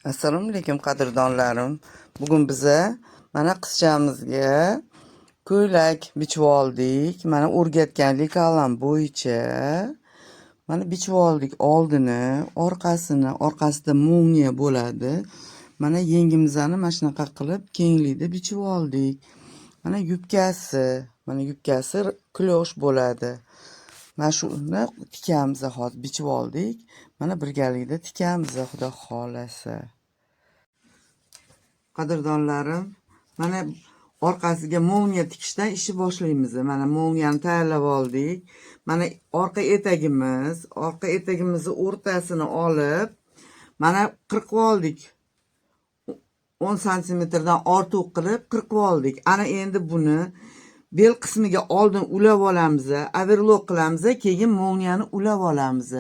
Assalomu alaykum, qadrdonlarim. Bugun biza mana qizchamizga ko'ylak bichib oldik. Mana o'rgatgan лекала m bo'yicha mana bichib oldik oldini, orqasini, orqasida молния bo'ladi. Mana yengimizni mana shunaqa qilib kenglikda bichib oldik. Mana yubkasi, mana yubkasi клёш bo'ladi. Mana shuni tikamiz, hozir bichib oldik. Mana birgalikda tikamiz, Xudo xohlasa. Qadrdonlarim, mana orqasiga молния tikishdan ishni boshlaymiz. Mana молния ni tayyorlab oldik. Mana orqa etagimiz, orqa etagimizni o'rtasini olib, mana qirqib oldik. 10 santimetrdan ortiq qilib qirqib oldik. Ana endi buni bel qismiga oldin ulab olamiz, оверлок qilamiz, keyin молния ni ulab olamiz.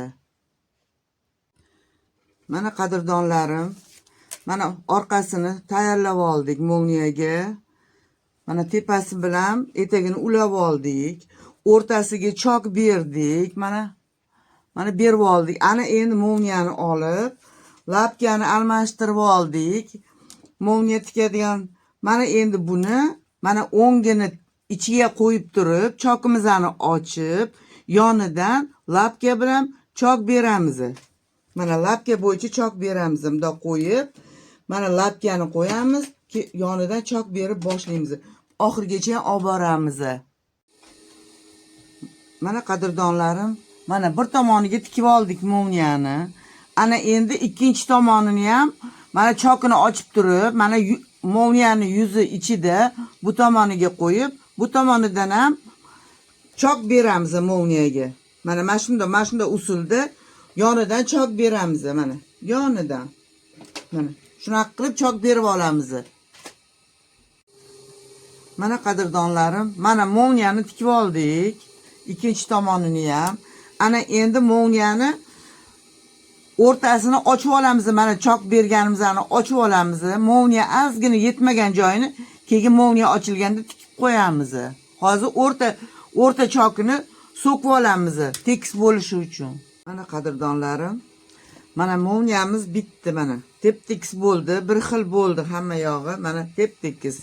Mana, qadrdonlarim, mana orqasini tayyorlab oldik молния ga. Mana tepasi bilan etagini ulab oldik. O'rtasiga chok berdik. Mana berib oldik. Ana endi молния ni olib, лапка ni almashtirib oldik. Молния tikadigan. Mana endi buni mana o'ngini ichiga qo'yib turib, chokimizni ochib, yonidan лапка bilan chok beramiz. Mana лапка bo'yicha chok beramiz. Bundoq qo'yib, mana лапка ni qo'yamiz, yonidan chok berib boshlaymiz. Oxirigacha olib boramiz. Mana, qadrdonlarim, mana bir tomoniga tikib oldik молния ni. Ana endi ikkinchi tomonini ham mana chokini ochib turib, mana молния ni yuzi ichida bu tomoniga qo'yib, bu tomonidan ham chok beramiz молния ga. Mana shunday usulda yonidan chok beramiz, mana yonidan. Mana shunaqa qilib chok berib olamiz. Mana, qadrdonlarim, mana молния ni tikib oldik. Ikkinchi tomonini ham. Ana endi молния ni o'rtasini ochib olamiz. Mana chok berganimizni ochib olamiz. Молния ozgina yetmagan joyini keyin молния ochilganda tikib qo'yamiz. Hozir o'rta chokini so'kib olamiz, tekis bo'lishi uchun. Mana, qadrdonlarim, mana молния miz bitdi mana. Tep tekis bo'ldi, bir xil bo'ldi hamma yog'i. Mana tep tekis.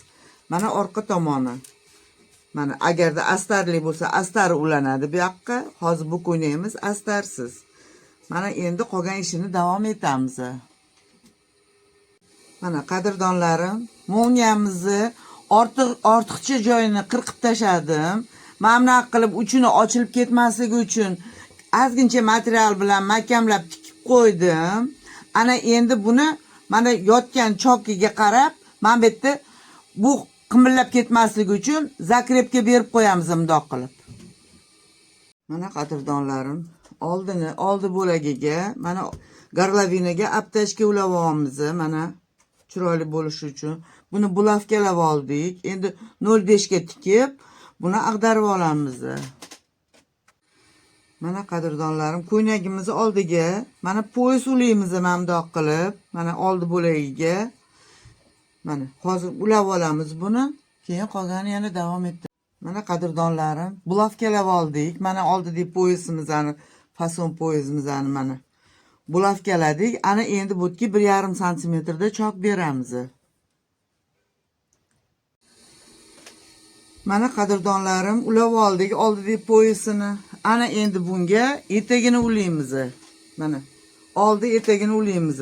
Mana orqa tomoni. Mana agarda astarli bo'lsa, astari ulanadi bu yoqqa. Hozir bu ko'ylagimiz astarsiz. Mana endi qolgan ishini davom etamiz. Mana, qadrdonlarim, молния mizni ortiqcha joyini qirqib tashladim. Mana bunaqa qilib uchini ochilib ketmasligi uchun ozgincha material bilan mahkamlab tikib qo'ydim. Ana endi buni mana yotgan chokiga qarab, mana bu yerda bu qimillab ketmasligi uchun закрепка berib qo'yamiz bundoq qilib. Mana, qadrdonlarim, oldini oldi bo'lagiga mana горловина ga обтяжка ulayapmiz, mana chiroyli bo'lishi uchun. Buni булавка lab oldik. Endi 0,5 ga tikib, buni ag'darib olamiz. Mana, qadrdonlarim, ko'ylagimizni oldiga mana пояс ulaymiz mana bundoq qilib, mana oldi bo'lagiga. Mana hozir ulab olamiz buni, keyin qolgani yana davom etdi. Mana, qadrdonlarim, булавка lab oldik. Mana oldidagi пояс imizni, fason пояс imizni mana булавка ladik. Ana endi bu yerga 1,5 santimetrda chok beramiz. Mana, qadrdonlarim, ulab oldik oldidagi пояс ini. Ana endi bunga etagini ulaymiz. Mana oldi etagini ulaymiz.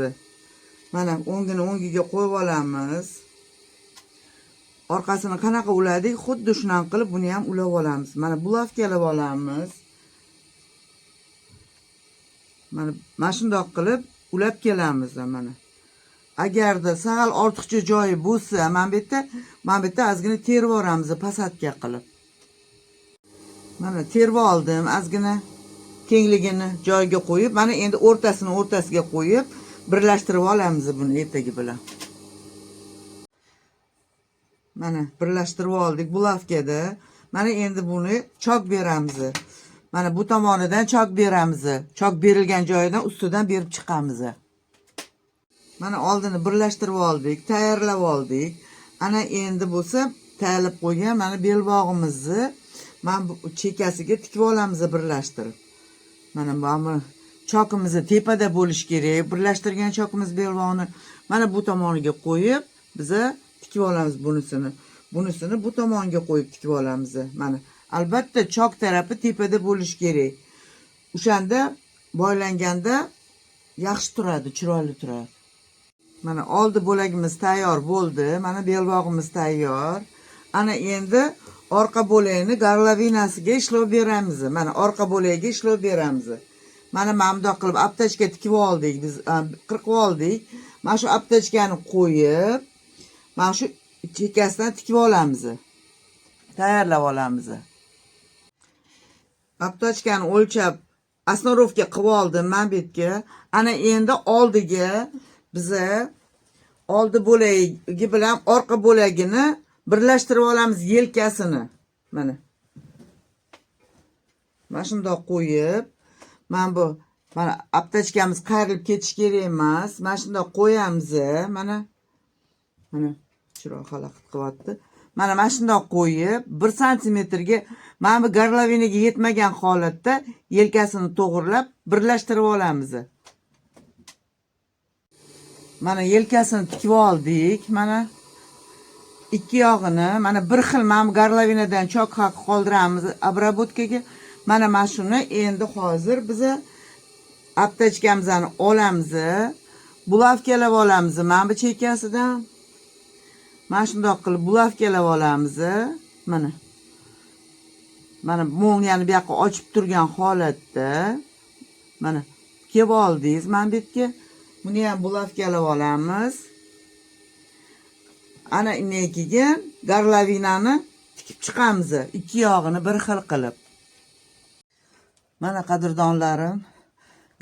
Mana o'ngini o'ngiga qo'yib olamiz. Orqasini qanaqa uladik, xuddi shunaqa qilib buni ham ulab olamiz. Mana булавка lab olamiz. Mana shundoq qilib ulab kelamiz mana. Agarda sal ortiqcha joyi bo'lsa, mana bu yerda ozgina terib yuboramiz посадка qilib. Mana terib oldim, ozgina kengligini joyiga qo'yib, mana endi o'rtasini o'rtasiga qo'yib, birlashtirib olamiz buni etagi bilan. Mana birlashtirib oldik булавка da. Mana endi buni chok beramiz. Mana bu tomonidan chok beramiz. Chok berilgan joyidan ustidan berib chiqamiz. Mana oldini birlashtirib oldik, tayyorlab oldik. Ana endi bo'lsa tayyorlab qo'ygan mana belbog'imizni mana bu chekkasiga tikib olamiz birlashtirib. Mana Chokimiz tepada bo'lishi kerak. Birlashtirgan chokimiz belbog'ni mana bu tomoniga qo'yib, biza tikib olamiz bunisini. Bunisini bu tomonga qo'yib tikib olamiz. Mana albatta chok tarafi tepada bo'lishi kerak. O'shanda boylanganda yaxshi turadi, chiroyli turadi. Mana oldi bo'lagimiz tayyor bo'ldi. Mana belbog'imiz tayyor. Ana endi orqa bo'lagini горловина siga ishlov beramiz. Mana orqa bo'lagiga ishlov beramiz. Mana bundoq qilib обтачка tikib oldik, biz qirqib oldik. Mana shu обтачка ni qo'yib, mana shu chekkasidan tikib olamiz. Tayyorlab olamiz. Обтачка ni o'lchab основка qilib oldim mana bu yerga. Ana endi oldiga biza oldi bo'lagi bilan orqa bo'lagini birlashtirib olamiz yelkasini. Mana. Mana shundoq qo'yib, mana bu mana обтачка miz qayrilib ketishi kerak emas. Mana shundoq qo'yamiz. Mana. Mana chiroq xalaqit qilyapti. Mana shundoq qo'yib, 1 santimetrga mana bu горловина ga yetmagan holatda yelkasini to'g'irlab birlashtirib olamiz. Mana yelkasini tikib oldik. Mana ikki yog'ini mana bir xil mana bu горловина dan chok haqi qoldiramiz обработка ga. Mana shuni endi hozir biza обтачка mizni olamiz. Булавка lab olamiz mana bu chekkasidan. Mana shundoq qilib булавка lab olamiz. Mana. Mana молния ni bu yoqqa ochib turgan holatda mana kelib oldingiz mana bu yerga. Buni ham булавка lab olamiz. Ana undan keyin горловина ni tikib chiqamiz. Ikki yog'ini bir xil qilib. Mana qadrdonlarim,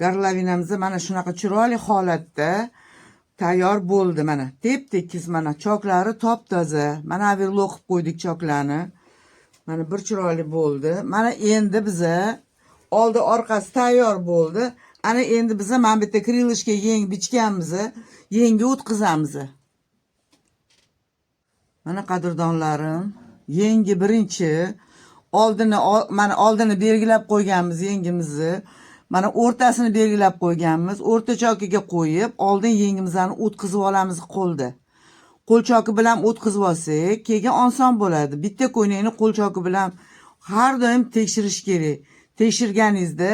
горловина miz mana shunaqa chiroyli holatda tayyor bo'ldi mana. Tep-tekis mana choklari top-toza. Mana оверлок qilib qo'ydik choklarni. Mana bir chiroyli bo'ldi. Mana endi biza oldi orqasi tayyor bo'ldi. Ana endi biza mana bu yerda крылышка yeng bichganmiz, yengga o'tkazamiz. Mana qadrdonlarim, yengi birinchi oldini mana oldini belgilab qo'yganmiz yengimizni. Mana o'rtasini belgilab qo'yganmiz. O'rta chokiga qo'yib, oldin yengimizni o'tkazib olamiz qo'lda. Qo'l choki bilan o'tkazib olsak, keyin oson bo'ladi. Bitta ko'ylakni qo'l choki bilan har doim tekshirish kerak. Tekshirganingizda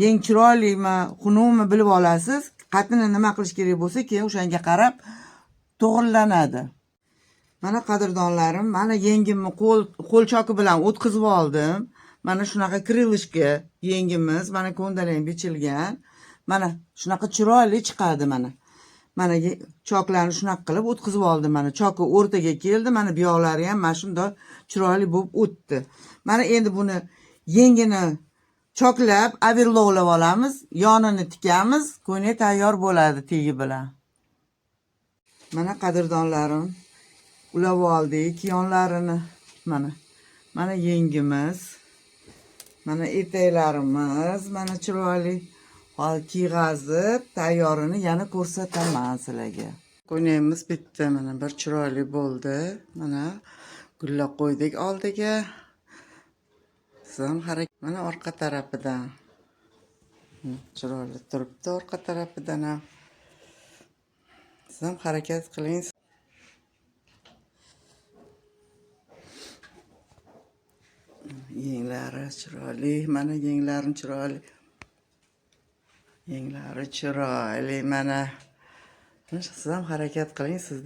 yeng chiroylimi, xunukmi bilib olasiz. Qatini nima qilish kerak bo'lsa, keyin o'shanga qarab to'g'rilanadi. Mana qadrdonlarim, mana yengimni qo'l choki bilan o'tkazib oldim. Mana shunaqa крылышка yengimiz, mana ko'ndalang bichilgan. Mana shunaqa chiroyli chiqadi mana. Mana choklarni shunaqa qilib o'tkazib oldim mana. Choki o'rtaga keldi, mana bu yoqlari ham mana shundoq chiroyli bo'lib o'tdi. Mana endi buni yengini choklab, оверлок lab olamiz, yonini tikamiz, ko'ylak tayyor bo'ladi tegi bilan. Mana qadrdonlarim, ulab oldik yonlarini. Mana. Mana yengimiz. Mana etaklarimiz, mana chiroyli. Hozir kiyg'azib, tayyorini yana ko'rsataman sizlarga. Ko'ylagimiz bitdi, mana bir chiroyli bo'ldi. Mana gullar qo'ydik oldiga. Siz ham harakat mana orqa tarafidan. Chiroyli turibdi orqa tarafidan ham. Siz ham harakat qiling. Yenglari chiroyli, mana yenglarim chiroyli. Yenglari chiroyli mana. Siz ham harakat qiling sizda.